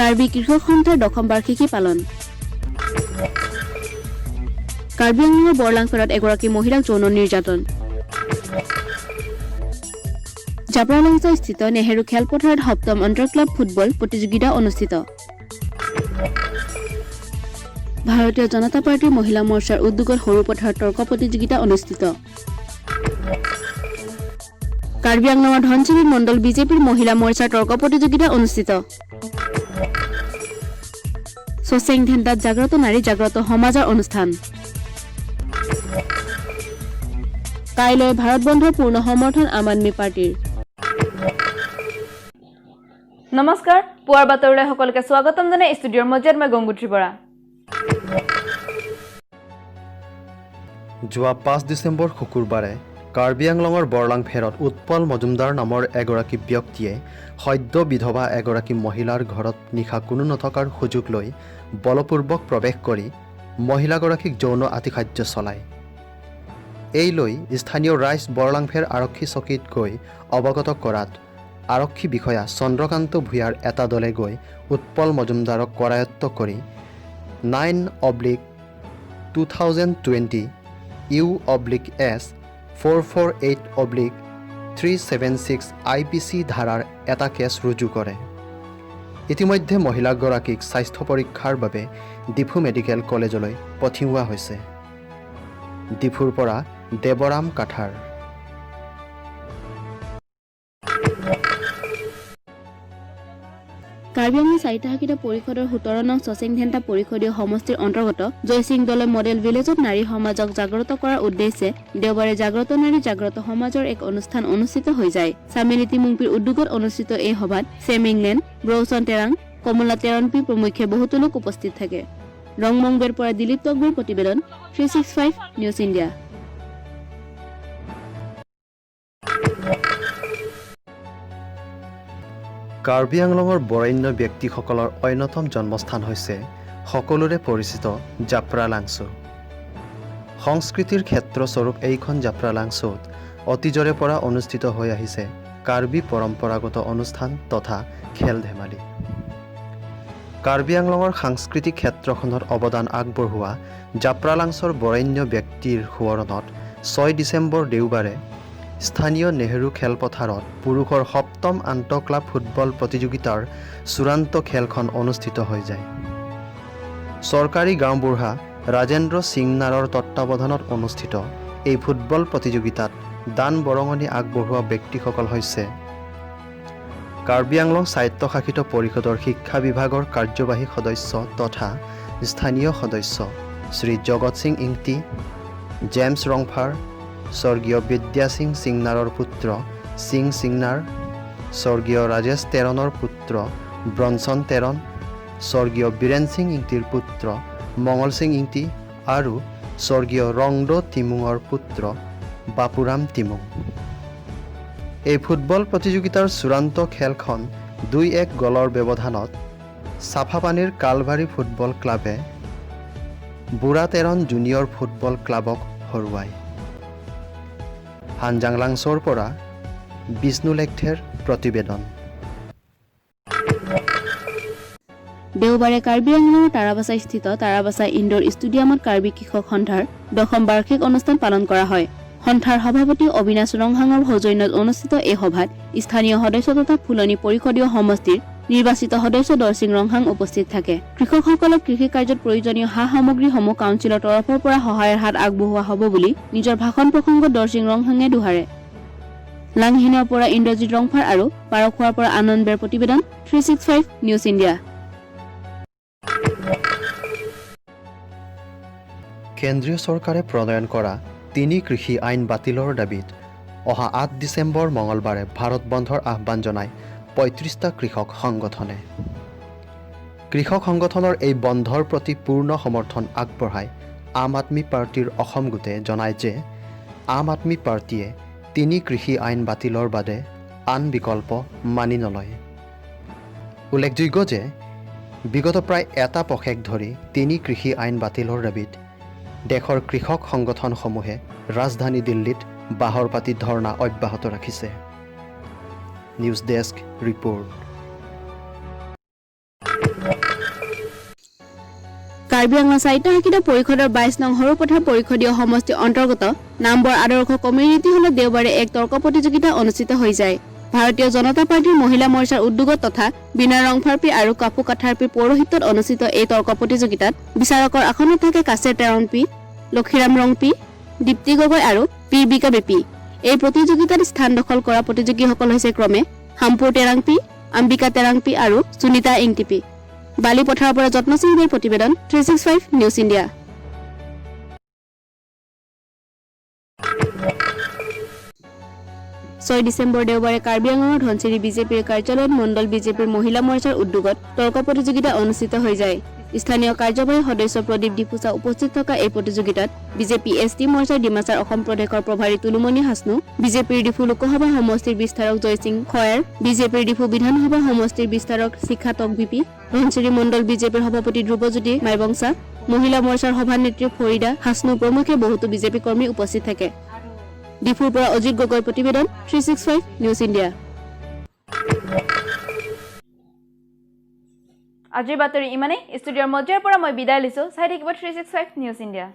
কাৰ্বি কৃষক সন্থাৰ দশম বাৰ্ষিকী পালন। কাৰ্বি আংলঙৰ বৰলাংফেৰত এগৰাকী মহিলাক যৌন নিৰ্যাতন। জাপৰালাংছাস্থিত নেহেৰু খেলপথাৰত সপ্তম আন্তঃক্লাব ফুটবল প্ৰতিযোগিতা অনুষ্ঠিত। ভাৰতীয় জনতা পাৰ্টীৰ মহিলা মৰ্চাৰ উদ্যোগত সৰুপথাৰত তৰ্ক প্ৰতিযোগিতা অনুষ্ঠিত। কাৰ্বি আংলঙৰ ধনশিৰি মণ্ডল বিজেপিৰ মহিলা মৰ্চাৰ তৰ্ক প্ৰতিযোগিতা অনুষ্ঠিত। চচেং ধেন্দাত জাগ্ৰত নাৰী জাগ্ৰত সমাজৰ অনুষ্ঠান। কাইলৈ ভাৰত বন্ধৰ পূৰ্ণ সমৰ্থন আম আদমি পাৰ্টীৰ। নমস্কাৰ, পুৱাৰ বাতৰিলৈ সকলোকে স্বাগতম জনাই ষ্টুডিঅ'ৰ মজিয়াত মই গংগোত্ৰী বৰা। যোৱা 5 ডিচেম্বৰ শুকুৰবাৰে কাৰ্বি আংলঙৰ বৰলাংফেৰত উৎপল মজুমদাৰ নামৰ এগৰাকী ব্যক্তিয়ে সদ্য বিধৱা এগৰাকী মহিলাৰ ঘৰত নিশা কোনো নথকাৰ সুযোগ লৈ বলপূৰ্বক প্ৰৱেশ কৰি মহিলাগৰাকীক যৌন আতিশায্য চলায়। এই লৈ স্থানীয় ৰাইজ বৰলাংফেৰ আৰক্ষী চকীত গৈ অৱগত কৰাত আৰক্ষী বিষয়া চন্দ্ৰকান্ত ভূঞাৰ এটা দলে গৈ উৎপল মজুমদাৰক কৰায়ত্ব কৰি 9/2020 U/S 448/376 IPC ধাৰাৰ এটা কেছ ৰুজু কৰে। ইতিমধ্যে মহিলাগৰাকীক স্বাস্থ্য পৰীক্ষাৰ বাবে ডিফু মেডিকেল কলেজলৈ পঠিওৱা হৈছে। ডিফুৰ পৰা দেৱৰাম কাঠাৰ। কাৰ্বি আংলং স্বায়ত্তশাসিত পৰিষদৰ 17 নং চচেং ধেন্টা পৰিষদীয় সমষ্টিৰ অন্তৰ্গত জয়সিং দলৈ মডেল ভিলেজত নাৰী সমাজক জাগ্ৰত কৰাৰ উদ্দেশ্যে দেওবাৰে জাগ্ৰত নাৰী জাগ্ৰত সমাজৰ এক অনুষ্ঠান অনুষ্ঠিত হৈ যায়। চামেলি তিমুংপিৰ উদ্যোগত অনুষ্ঠিত এই সভাত ছেম ইংলেণ্ড, ব্ৰৌচন টেৰাং, কমলা টেৰণপি প্ৰমুখ্যে বহুতো লোক উপস্থিত থাকে। ৰংমংবেৰ পৰা দিলীপ তকবিৰ প্ৰতিবেদন, 365 নিউজ ইণ্ডিয়া। কাৰ্বি আংলঙৰ বৰেণ্য ব্যক্তিসকলৰ অন্যতম জন্মস্থান হৈছে সকলোৰে পৰিচিত জাপ্ৰালাংচু। সংস্কৃতিৰ ক্ষেত্ৰস্বৰূপ এইখন জাপ্ৰালাংচুত অতীজৰে পৰা অনুষ্ঠিত হৈ আহিছে কাৰ্বি পৰম্পৰাগত অনুষ্ঠান তথা খেল ধেমালি। কাৰ্বি আংলঙৰ সাংস্কৃতিক ক্ষেত্ৰখনত অৱদান আগবঢ়োৱা জাপ্ৰালাংচৰ বৰেণ্য ব্যক্তিৰ সোঁৱৰণত 6 ডিচেম্বৰ দেওবাৰে স্থানীয় নেহেৰু খেলপথাৰত পুৰুষৰ সপ্তম আন্তঃক্লাব ফুটবল প্ৰতিযোগিতাৰ চূড়ান্ত খেলখন অনুষ্ঠিত হৈ যায়। চৰকাৰী গাঁওবুঢ়া ৰাজেন্দ্ৰ সিংনাৰৰ তত্ত্বাৱধানত অনুষ্ঠিত এই ফুটবল প্ৰতিযোগিতাত দান বৰঙণি আগবঢ়োৱা ব্যক্তিসকল হৈছে কাৰ্বি আংলং স্বায়ত্তশাসিত পৰিষদৰ শিক্ষা বিভাগৰ কাৰ্যবাহী সদস্য তথা স্থানীয় সদস্য শ্ৰী জগত সিং ইংতি, জেমছ ৰংফাৰ, স্বৰ্গীয় বিদ্যাসিং সিংনাৰৰ পুত্ৰ সিং সিংনাৰ, স্বৰ্গীয় ৰাজেশ তেৰণৰ পুত্ৰ ব্ৰঞ্চন তেৰণ, স্বৰ্গীয় বীৰেন সিং ইংতিৰ পুত্ৰ মঙল সিং ইংতি আৰু স্বৰ্গীয় ৰংদ তিমুঙৰ পুত্ৰ বাপুৰাম তিমুং। এই ফুটবল প্ৰতিযোগিতাৰ চূড়ান্ত খেলখন 2-1 গ'লৰ ব্যৱধানত চাফাপানীৰ কালভাৰী ফুটবল ক্লাবে বুঢ়া তেৰণ জুনিয়ৰ ফুটবল ক্লাবক হৰুৱায়। হানজাংলাংছ'ৰ পৰা বিষ্ণু লেখথেৰ প্ৰতিবেদন। দেওবাৰে কাৰ্বি আংলঙৰ তাৰাবাছাস্থিত তাৰাবাছা ইণ্ডোৰ ষ্টেডিয়ামত কাৰ্বি কৃষক সন্থাৰ দশম বাৰ্ষিক অনুষ্ঠান পালন কৰা হয়। সন্থাৰ সভাপতি অবিনাশ ৰংহাঙৰ সৌজন্যত অনুষ্ঠিত এই সভাত স্থানীয় সদস্য তথা ফুলনি পৰিষদীয় সমষ্টিৰ নিৰ্বাচিত সদস্য দৰসিং ৰংহাং উপস্থিত থাকে। কৃষকসকলক কৃষি কাৰ্যত প্ৰয়োজনীয় সা সামগ্ৰীসমূহ কাউন্সিলৰ তৰফৰ পৰা সহায়ৰ হাত আগবঢ়োৱা হ'ব বুলি নিজৰ ভাষণ প্ৰসংগত দৰসিং ৰংহাঙে দোহাৰে। লাংহিনৰ পৰা ইন্দ্ৰজিৎ ৰংফাৰ আৰু পাৰখোৱাৰ পৰা আনন্দ বেৰ প্ৰতিবেদন, 365 নিউজ ইণ্ডিয়া। কেন্দ্ৰীয় চৰকাৰে প্ৰণয়ন কৰা তিনি কৃষি আইন বাতিলৰ দাবীত অহা 8 ডিচেম্বৰ মঙলবাৰে ভাৰত বন্ধৰ আহ্বান জনায় 35টা কৃষক সংগঠনে। কৃষক সংগঠনৰ এই বন্ধৰ প্ৰতি পূৰ্ণ সমৰ্থন আগবঢ়াই আম আদমি পাৰ্টীৰ অসম গোটে জনায় যে আম আদমি পাৰ্টীয়ে তিনি কৃষি আইন বাতিলৰ বাদে আন বিকল্প মানি নলয়। উল্লেখযোগ্য যে বিগত প্ৰায় এটা পষেক ধৰি তিনি কৃষি আইন বাতিলৰ দাবীত দেশৰ কৃষক সংগঠনসমূহে ৰাজধানী দিল্লীত বাহৰ পাতি ধৰ্ণা অব্যাহত ৰাখিছে। News desk report. Karbi Anglong স্বায়ত্তশাসিত পৰিষদৰ 22 নং সৰুপথাৰ পৰিষদীয় সমষ্টিৰ অন্তৰ্গত নামবৰ আদৰ্শ কমিউনিটি হলত দেওবাৰে এক তৰ্ক প্ৰতিযোগিতা অনুষ্ঠিত হৈ যায়। ভাৰতীয় জনতা পাৰ্টীৰ মহিলা মৰ্চাৰ উদ্যোগত তথা বিনয় ৰংফাৰপি আৰু কাপু কাথাৰপিৰ পৌৰোহিত্যত অনুষ্ঠিত এই তৰ্ক প্ৰতিযোগিতাত বিচাৰকৰ আসনত থাকে কাছেৰ টেৰণপি, লক্ষীৰাম ৰংপি, দীপ্তি গগৈ আৰু পীৰবিকা বেপী। এই প্ৰতিযোগিতাত স্থান দখল কৰা প্ৰতিযোগীসকল হৈছে ক্ৰমে হামপুৰ টেৰাংপি, অম্বিকা টেৰাংপি আৰু সুনীতা ইংটিপি। বালিপথাৰৰ পৰা যত্ন সিং প্ৰতিবেদন, 365 নিউজ ইণ্ডিয়া। 6 ডিচেম্বৰ দেওবাৰে কাৰ্বি আংলঙৰ ধনশিৰি বিজেপিৰ কাৰ্যালয়ত মণ্ডল বিজেপিৰ মহিলা মৰ্চাৰ উদ্যোগত তৰ্ক প্ৰতিযোগিতা অনুষ্ঠিত হৈ যায়। স্থানীয় কাৰ্যবাহী সদস্য প্ৰদীপ ডিফুচা উপস্থিত থকা এই প্ৰতিযোগিতাত বিজেপি এছ টি মৰ্চাৰ ডিমাচাৰ অসম প্ৰদেশৰ প্ৰভাৰী তুলুমণি হাছনু, বিজেপিৰ ডিফু লোকসভা সমষ্টিৰ বিস্তাৰক জয়সিং খয়াৰ, বিজেপিৰ ডিফু বিধানসভা সমষ্টিৰ বিস্তাৰক শিখা টকবিপি, ধনশিৰি মণ্ডল বিজেপিৰ সভাপতি ধ্ৰুৱজ্যোতি মাইবংচা, মহিলা মৰ্চাৰ সভানেত্ৰী ফৰিদা হাছনু প্ৰমুখ্যে বহুতো বিজেপি কৰ্মী উপস্থিত থাকে। ডিফুৰ পৰা অজিত গগৈৰ প্ৰতিবেদন, 365 নিউজ ইণ্ডিয়া। আজিৰ বাতৰি ইমানেই। ষ্টুডিঅ'ৰ মজিয়াৰ পৰা মই বিদায় লৈছোঁ। চাই থাকিব 365 নিউজ ইণ্ডিয়া।